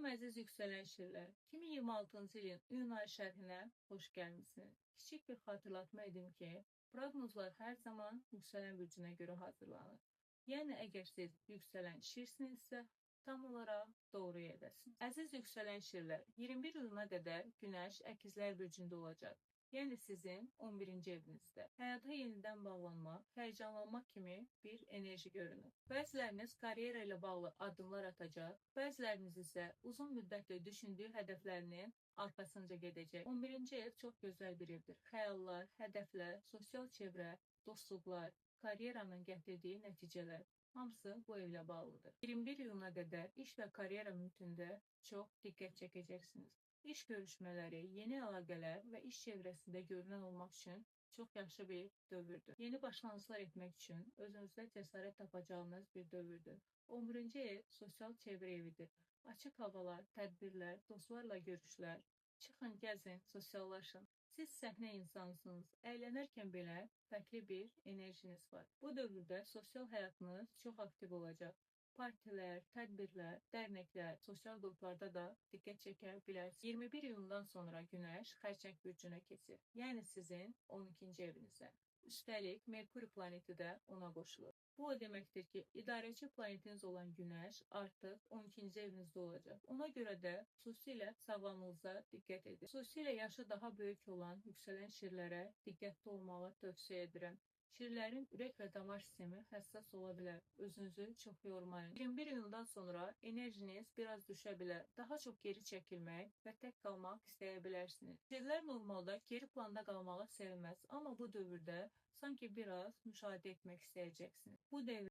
Salam əziz yüksələn şirlər. 2026-cı ilin iyun ayı şərhinə xoş gəlmisiniz. Kiçik bir xatırlatma edim ki, proqnozlar hər zaman yüksələn bürcünə görə hazırlanır. Yəni əgər siz yüksələn şirsinizsə, tam olaraq doğru yerdəsiniz. Əziz yüksələn şirlər, 21 iyuna qədər Günəş Əkizlər bürcündə olacaq. Yəni sizin 11-ci evinizdə. Həyata yenidən bağlanmaq, həyəcanlanmaq kimi bir enerji görünür. Bəziləriniz karyera ilə bağlı addımlar atacaq, bəziləriniz isə uzun müddətli düşündüyü hədəflərinin arxasınca gedəcək. 11-ci ev çox gözəl bir evdir. Xəyallar, hədəflər, sosial çevrə, dostluqlar, karyeranın gətirdiyi nəticələr hamısı bu evlə bağlıdır. 21 iyuna qədər iş və karyera mühitində çox diqqət çəkəcəksiniz. İş görüşmələri, yeni əlaqələr və iş çevrəsində görünən olmaq üçün çox yaxşı bir dövrdür. Yeni başlanğıclar etmək üçün özünüzdə cəsarət tapacağınız bir dövrdür. 11-ci ev sosial çevrə evidir. Açıq havalar, tədbirlər, dostlarla görüşlər. Çıxın, gəzin, sosiallaşın. Siz səhnə insansınız. Əylənərkən belə fərqli bir enerjiniz var. Bu dövrdə sosial həyatınız çox aktiv olacaq. Partilər, tədbirlər, dərnəklər, sosial qruplarda da diqqət çəkə bilərsiniz. 21 iyundan sonra Günəş Xərçəng bürcünə keçir. Yəni sizin 12-ci evinizə. Üstəlik Merkuri planeti də ona qoşulur. Bu o deməkdir ki, idarəçi planetiniz olan Günəş artıq 12-ci evinizdə olacaq. Ona görə də xüsusilə sağlamlığınıza diqqət edin. Xüsusilə yaşı daha böyük olan yüksələn şirlərə diqqətli olmağı tövsiyə edirəm. Şirlərin ürək və damar sistemi həssas ola bilər. Özünüzü çox yormayın. 21 iyundan sonra enerjiniz biraz düşə bilər. Daha çox geri çəkilmək və tək qalmaq istəyə bilərsiniz. Şirlər normalda geri planda qalmağı sevməz, amma bu dövrdə sanki biraz müşahidə etmək istəyəcəksiniz. Bu dövrdə